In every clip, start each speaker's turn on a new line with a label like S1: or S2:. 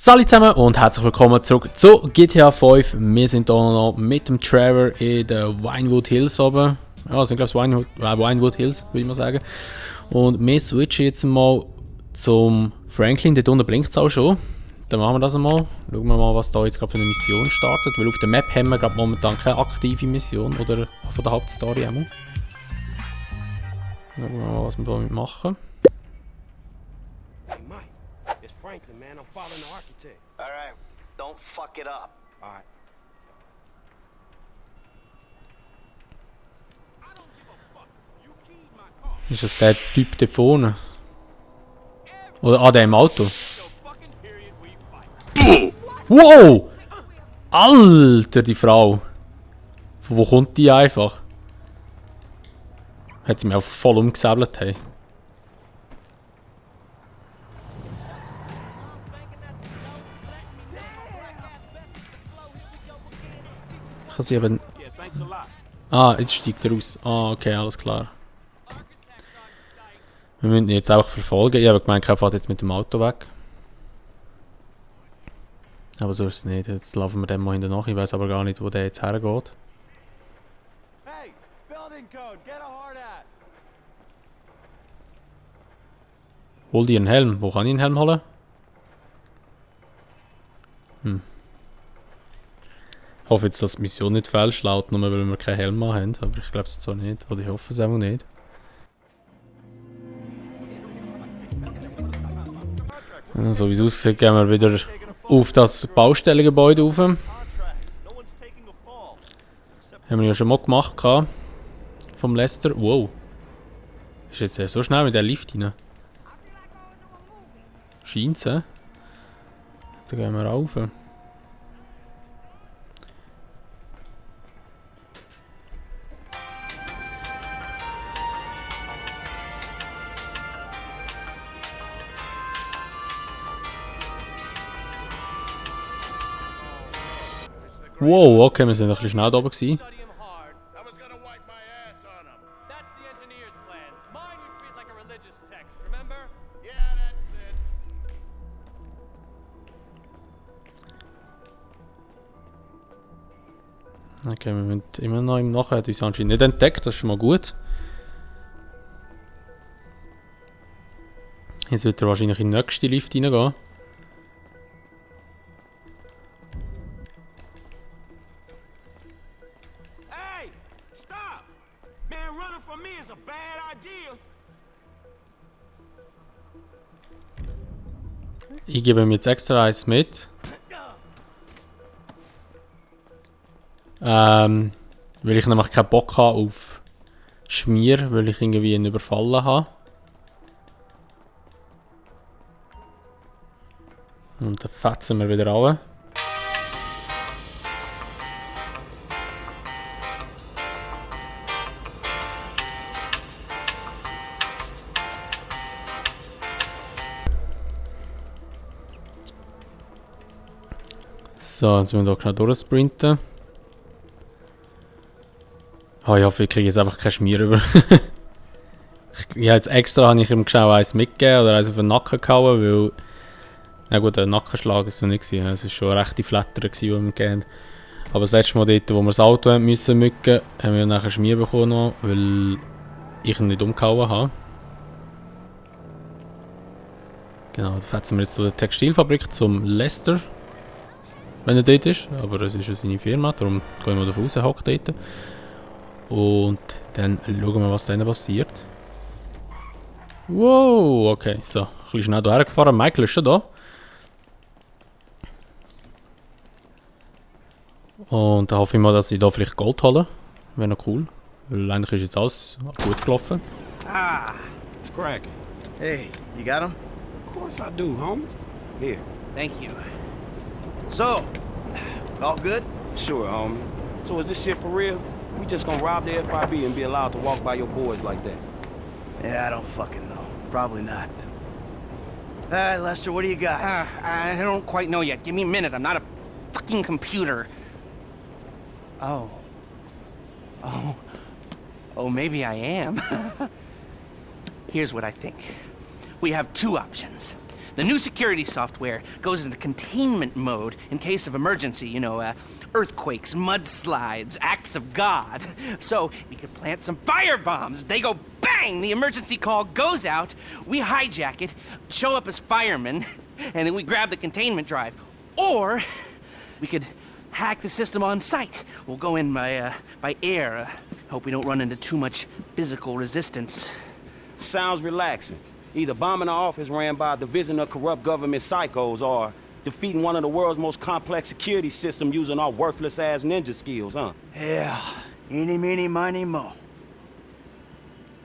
S1: Salut zusammen und herzlich willkommen zurück zu GTA 5. Wir sind hier noch mit dem Trevor in den Vinewood Hills oben. Ja, sind glaube ich Vinewood Hills, würde ich mal sagen. Und wir switchen jetzt mal zum Franklin. Dort unten blinkt es auch schon. Dann machen wir das einmal. Schauen wir mal, was da jetzt gerade für eine Mission startet. Weil auf der Map haben wir gerade momentan keine aktive Mission oder von der Hauptstory einmal. Schauen wir mal, was wir damit machen.
S2: Hey, Mike, it's Franklin, man. I'm following the architect.
S3: All right, don't fuck it up.
S2: All right.
S1: Ist das der Typ da vorne? Oder der im Auto? Wow! Alter, die Frau! Von wo kommt die einfach? Hat sie mich auch voll umgesäbelt, hey. Ich kann sie eben...
S2: Yeah, thanks a lot.
S1: Ah, jetzt steigt er aus. Ah, okay, alles klar. Wir müssen ihn jetzt auch verfolgen. Ich habe gemeint, er fährt jetzt mit dem Auto weg. Aber so ist es nicht. Jetzt laufen wir dem mal hinterher nach. Ich weiß aber gar nicht, wo der jetzt hergeht.
S2: Hey, building code, get a hard hat.
S1: Hol dir einen Helm. Wo kann ich einen Helm holen? Ich hoffe jetzt, dass die Mission nicht falsch laut, nur weil wir keinen Helm mehr haben. Aber ich glaube es zwar nicht. Oder ich hoffe es auch nicht. So wie es aussieht, gehen wir wieder auf das Baustellengebäude rauf. Haben wir ja schon mal gemacht. Vom Lester. Wow. Ist jetzt so schnell mit der Lift rein. Scheint's, hä? Dann gehen wir rauf. Wow, okay, wir sind ein bisschen schnell da oben gewesen.
S4: Study him hard.
S3: I was gonna wipe my ass on him.
S4: That's the engineer's plans. Mine you treat like a religious text, remember?
S3: Yeah, that's it.
S1: Okay, wir müssen immer noch im Nachher. Er hat uns anscheinend nicht entdeckt, das ist schon mal gut. Jetzt wird er wahrscheinlich in den nächsten Lift reingehen.
S2: Hey, stop! Man, running from me is a bad idea.
S1: Ich gebe ihm jetzt extra eins mit. Weil ich nämlich keinen Bock habe auf Schmier, weil ich irgendwie ihn überfallen habe. Und dann fetzen wir wieder an. So, jetzt müssen wir hier schnell durchsprinten. Oh, ich hoffe, ich kriege jetzt einfach keinen Schmier über. Ja, jetzt extra habe ich ihm schnell eins mitgegeben oder eins auf den Nacken gehauen, weil... Na gut, ein Nackenschlag war es noch nicht. Es war schon eine rechte Flatter, die wir ihm gegeben haben. Aber das letzte Mal dort, wo wir das Auto haben müssen mücken, haben wir nachher Schmier bekommen, weil ich ihn nicht umgehauen habe. Genau, dann fetzen wir jetzt zu der Textilfabrik zum Lester. Wenn er dort ist. Aber es ist ja seine Firma, darum gehen wir davon raus, hockt dort. Und dann schauen wir, was da passiert. Wow, okay, so. Ein bisschen schnell hierher gefahren. Michael ist schon da. Und dann hoffe ich mal, dass ich da vielleicht Gold hole. Wäre noch cool. Weil eigentlich ist jetzt alles gut gelaufen.
S2: Ah, it's cracking.
S3: Hey, you got him?
S2: Of course I do, homie. Here.
S4: Thank you.
S3: So, all good?
S2: Sure, homie. So is this shit for real? We just gonna rob the FIB and be allowed to walk by your boys like that?
S3: Yeah, I don't fucking know. Probably not. All right, Lester, what do you got?
S4: I don't quite know yet. Give me a minute. I'm not a fucking computer. Oh. Oh, maybe I am. Here's what I think. We have two options. The new security software goes into containment mode in case of emergency, you know, earthquakes, mudslides, acts of God. So we could plant some fire bombs. They go bang! The emergency call goes out, we hijack it, show up as firemen, and then we grab the containment drive. Or we could hack the system on site. We'll go in by air. Hope we don't run into too much physical resistance.
S2: Sounds relaxing. Either bombing an office ran by a division of corrupt government psychos or defeating one of the world's most complex security systems using our worthless-ass ninja skills, huh?
S3: Yeah. Eeny, meeny, miny, mo.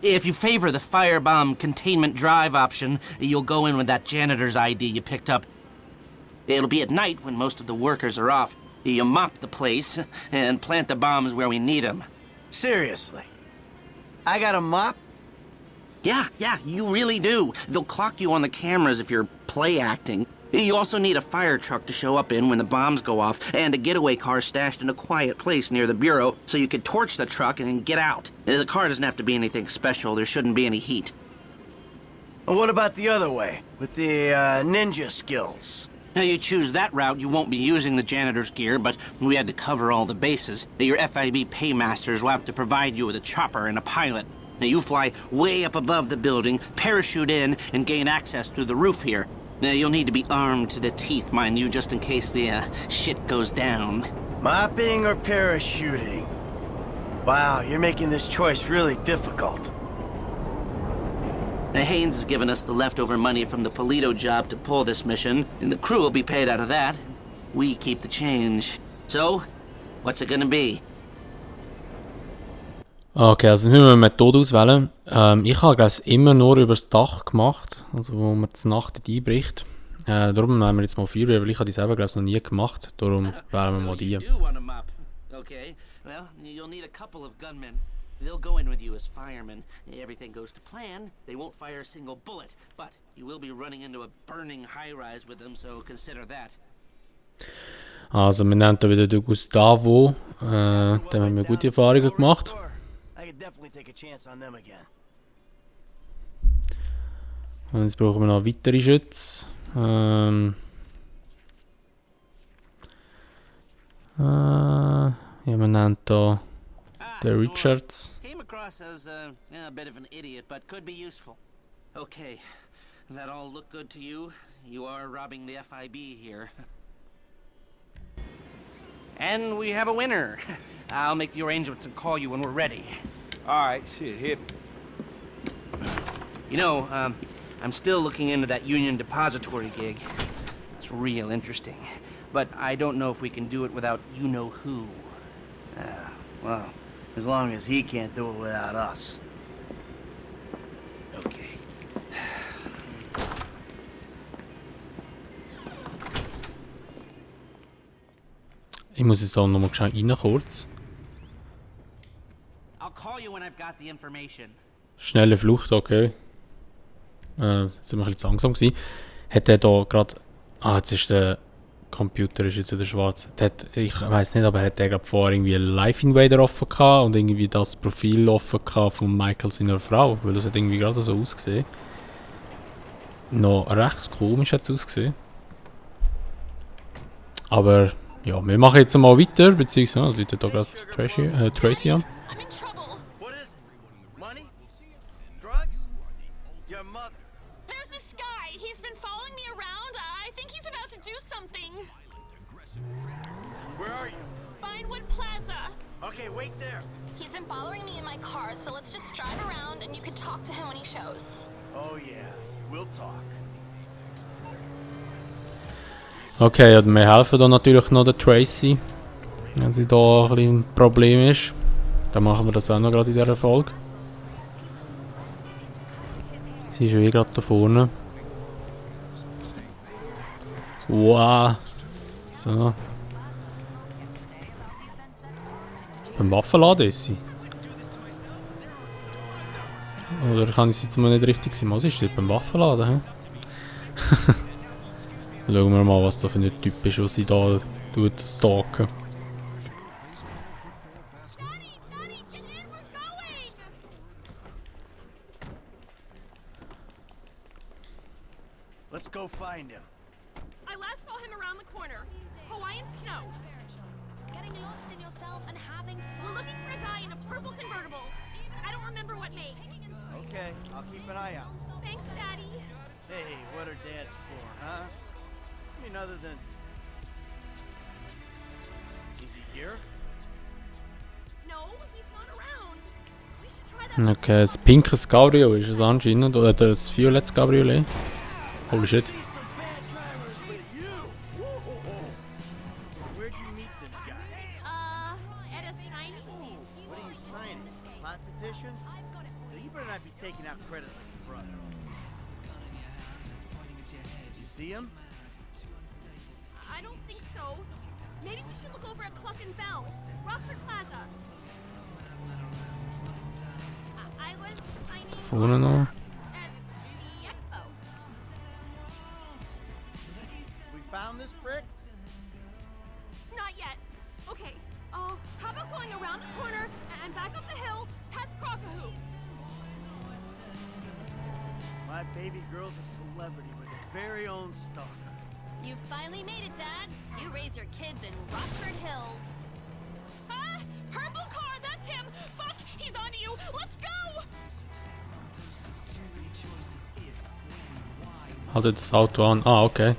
S4: If you favor the firebomb containment drive option, you'll go in with that janitor's ID you picked up. It'll be at night when most of the workers are off. You mop the place and plant the bombs where we need them.
S3: Seriously? I got a mop?
S4: Yeah, you really do. They'll clock you on the cameras if you're play acting. You also need a fire truck to show up in when the bombs go off, and a getaway car stashed in a quiet place near the bureau so you can torch the truck and then get out. The car doesn't have to be anything special. There shouldn't be any heat.
S3: Well, what about the other way, with the ninja skills?
S4: Now, you choose that route, you won't be using the janitor's gear, but we had to cover all the bases. Your FIB paymasters will have to provide you with a chopper and a pilot. Now, you fly way up above the building, parachute in, and gain access through the roof here. Now, you'll need to be armed to the teeth, mind you, just in case the shit goes down.
S3: Mopping or parachuting? Wow, you're making this choice really difficult.
S4: Now, Haynes has given us the leftover money from the Polito job to pull this mission, and the crew will be paid out of that. We keep the change. So, what's it gonna be?
S1: Okay, also müssen wir eine Methode auswählen. Ich habe es immer nur über das Dach gemacht, also wo man die Nacht einbricht. Darum nehmen wir jetzt mal Feuerwehr, weil ich habe die selber noch nie gemacht. Darum wählen wir mal die.
S4: Okay, well, you'll need a couple of gunmen. They'll go in with you as firemen. Everything goes to plan. They won't fire a single bullet, but you will be running into a burning high-rise with them, so consider that.
S1: Also wir nehmen da wieder den Gustavo. Da haben wir gute Erfahrungen gemacht. Und jetzt brauchen wir noch weitere Schütze. Ja, wir nehmen da den Richards.
S4: Came across as a bit of an idiot, but could be useful. Okay, that all look good to you? You are robbing the FIB here. And we have a winner. I'll make the arrangements and call you when we're ready.
S2: All right, shit, hit me.
S4: You know, I'm still looking into that Union Depository gig. It's real interesting. But I don't know if we can do it without you-know-who.
S3: Well, as long as he can't do it without us.
S4: Okay.
S1: Ich muss jetzt auch noch mal schnell rein kurz.
S4: I'll call you when I've got the information.
S1: Schnelle Flucht, okay. Jetzt sind wir ein bisschen zu langsam gewesen. Hat er da gerade... jetzt ist der Computer ist jetzt wieder schwarz. Ich weiß nicht, aber hat er gerade vorher irgendwie einen Live Invader offen gehabt und irgendwie das Profil offen gehabt von Michael seiner Frau, weil das hat irgendwie gerade so ausgesehen. Noch recht komisch hat es ausgesehen. Aber ja, wir machen jetzt mal weiter, beziehungsweise Leute da gerade Tracy an.
S3: Okay, wait there.
S5: He's been following me in my car, so let's just drive around and you can talk to him when he shows.
S3: Oh yeah, we'll talk.
S1: Okay, ja, wir helfen da natürlich noch der Tracy, wenn sie da ein bisschen ein Problem ist. Dann machen wir das auch noch gerade in dieser Folge. Sie ist ja gerade da vorne. Wow. So. Beim Waffenladen ist sie. Oder kann ich sie jetzt mal nicht richtig sehen? Was ist das beim Waffenladen? Schauen wir mal, was da für ein Typ ist, was sie da stalken.
S3: Let's go find
S6: Hawaiian snow.
S7: Getting lost in yourself and having
S6: We're
S7: fun.
S6: looking for a guy in a purple convertible. I don't remember what make.
S3: Okay, I'll keep an eye out.
S6: Thanks, Daddy.
S3: Hey, what are dads for, huh? I mean, other than... Is he here?
S6: No, he's not around. We should try that.
S1: Okay, das pinkes Cabrio ist es anscheinend. Oder das violettes Cabriolet. Holy shit.
S3: See some bad drivers, but you! Where'd you meet this guy?
S6: At a signing?
S3: What are you signing? Pot petition? You better not be taking out credit like your brother. You see him?
S6: I don't think so. Maybe we should look over at Cluck and Bell, Rockford Plaza. I was signing
S1: Vorne noch.
S6: at the expo.
S3: We found this brick?
S6: Not yet. Okay. How about going around the corner and back up the hill past Crockahoo?
S3: My baby girl's a celebrity with a very own stalker.
S5: You finally made it, Dad. You raise your kids in Rockford Hills.
S6: Ah! Purple car, that's him! Fuck! He's on to you! Let's go!
S1: Haltet das Auto an. Ah, okay.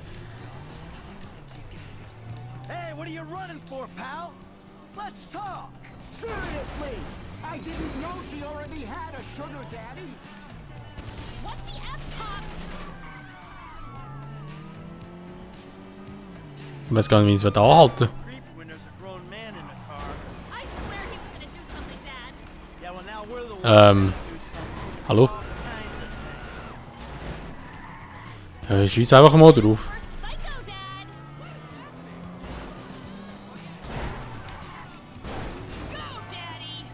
S3: Hey, what are you running for, pal? Let's talk!
S8: Seriously! I didn't know she already had a sugar daddy!
S5: What the F, Pop?
S1: Ich weiß gar nicht, wie ich es anhalten.
S3: Creepy when there's a grown man in the car.
S6: I swear he was gonna do something, Dad.
S3: Yeah, well now we're the ones that do something.
S1: Hallo?
S3: All kinds of things.
S1: Schieß einfach mal drauf.
S6: We're psycho, Dad! Go, Daddy!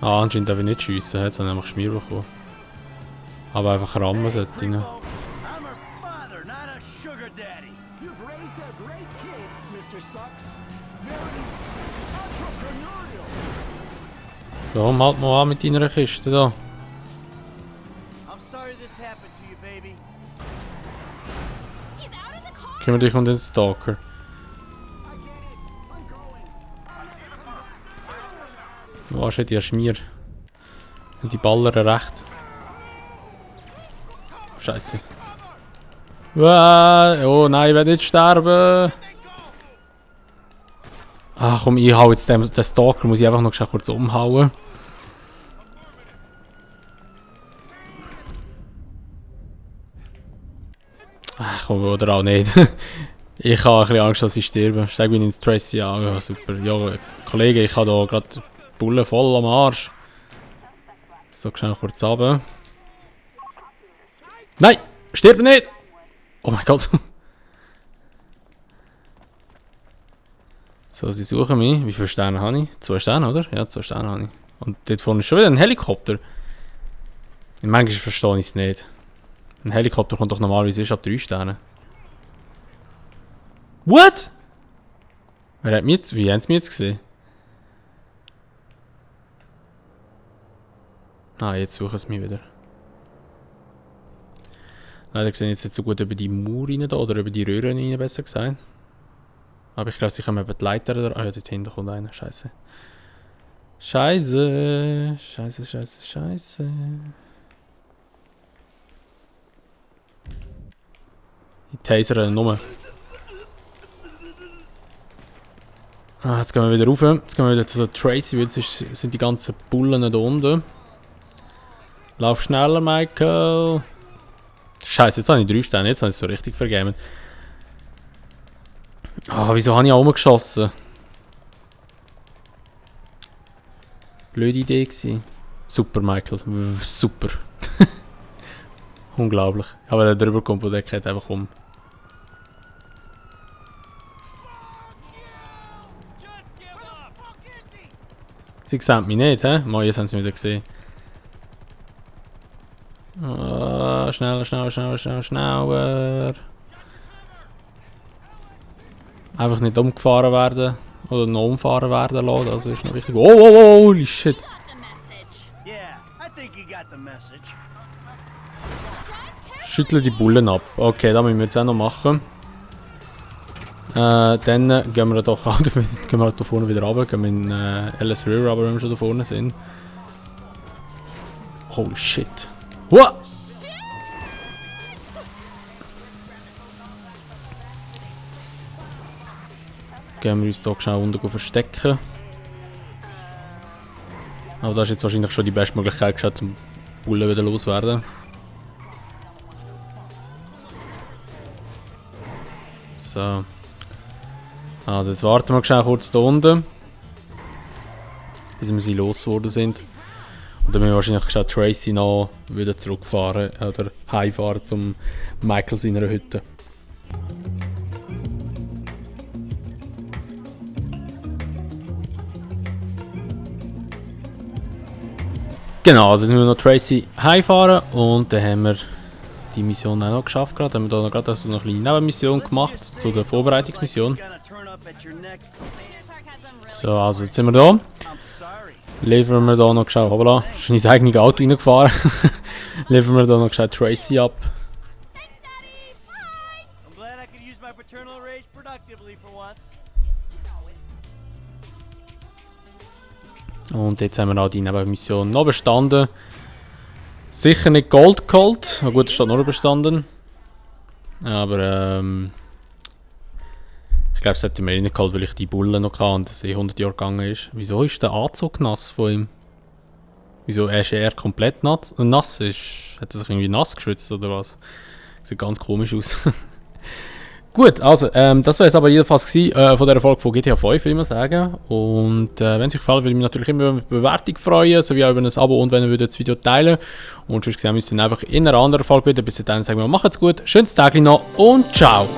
S1: Ah, anscheinend darf ich nicht schiessen. Jetzt habe ich einfach Schmier bekommen. Aber einfach rammen sollte ich.
S3: I'm her father, not a sugar daddy.
S8: You've raised a great kid, Mr. Sucks. Very entrepreneurial.
S1: Ja, halt mal an mit deiner Kiste da.
S3: I'm sorry this happened to you, baby.
S6: He's out of the car!
S1: Kümmere dich um den Stalker.
S8: I get it. I'm going.
S1: Wo steht der Schmier? Und die ballern recht. Scheiße. Oh nein, ich werde nicht sterben. Ach komm, ich hau jetzt den Stalker, muss ich einfach noch schnell kurz umhauen. Ach komm, oder auch nicht. Ich habe ein bisschen Angst, dass ich sterbe. Steig mich ins Tracy an. Ja, super. Ja, Kollege, ich habe da gerade Bullen voll am Arsch. So, schnell kurz runter. Nein! Stirb nicht! Oh mein Gott. So, sie suchen mich. Wie viele Sterne habe ich? 2 Sterne, oder? Ja, 2 Sterne habe ich. Und dort vorne ist schon wieder ein Helikopter. Manchmal verstehe ich es nicht. Ein Helikopter kommt doch normalerweise erst ab 3 Sternen. What? Wer hat mich jetzt? Wie haben sie mich jetzt gesehen? Ah, jetzt suchen sie mich wieder. Leider sehe ich jetzt nicht so gut über die Mauer rein da, oder über die Röhre rein, besser gesagt. Aber ich glaube, sie kommen über die Leiter da. Ah ja, dort hinten kommt einer. Scheiße. Scheiße. Scheiße, scheiße, scheiße. Ich tasere ihn nur. Ah, jetzt gehen wir wieder rauf. Jetzt gehen wir wieder zu Tracy, weil jetzt sind die ganzen Bullen da unten. Lauf schneller, Michael. Scheiße, jetzt habe ich 3 Sterne, jetzt habe ich es so richtig vergeben. Ah, wieso habe ich auch rumgeschossen? Blöde Idee gewesen. Super, Michael. Super. Unglaublich. Aber der drüber kommt, wo der geht einfach um. Sie sehen mich nicht, hä? Mal, jetzt haben sie mich wieder gesehen. Ah, schneller, schneller, schneller, schneller, schneller. Einfach nicht umgefahren werden. Oder noch umfahren werden lassen, das ist noch wichtig. Oh, oh, oh, holy shit.
S5: Got the message.
S3: Yeah, I think you got the message.
S1: Schüttle die Bullen ab. Okay, das müssen wir jetzt auch noch machen. Dann gehen wir doch auch gehen wir da vorne wieder runter, gehen wir in Ellis River, aber wenn wir schon da vorne sind. Holy shit. What? Gehen wir uns hier schnell unten verstecken. Aber das ist jetzt wahrscheinlich schon die beste Möglichkeit, zum Bullen wieder loswerden. So. Also jetzt warten wir schnell kurz hier unten. Bis wir sie losgeworden sind. Und dann müssen wir wahrscheinlich schnell Tracy noch wieder zurückfahren oder heimfahren zum Michael seiner Hütte. Genau, also jetzt müssen wir noch Tracy heimfahren und dann haben wir die Mission auch noch geschafft. Dann haben wir da gerade also noch eine kleine Nebenmission gemacht zu der Vorbereitungsmission. So, also jetzt sind wir da. Liefern wir da noch schnell, hoppla, ist in sein eigenes Auto reingefahren. Liefern wir da noch schnell Tracy ab. Und jetzt haben wir auch die Nebenmission noch bestanden. Sicher nicht Gold geholt. Na gut, es steht noch bestanden. Aber ich glaube, es hätte mir nicht geholt, weil ich die Bulle noch hatte und es 100 Jahre gegangen ist. Wieso ist der Anzug nass von ihm? Wieso ist er komplett nass? Hat er sich irgendwie nass geschwitzt oder was? Sieht ganz komisch aus. Gut, also, das wäre es aber jedenfalls gewesen, von dieser Folge von GTA 5, würde ich sagen. Und wenn es euch gefallen würde ich mich natürlich immer über eine Bewertung freuen, sowie auch über ein Abo und wenn ihr das Video teilen. Und sonst sehen wir uns dann einfach in einer anderen Folge wieder. Bis dahin sagen wir, macht's gut, schönes Tag noch und ciao!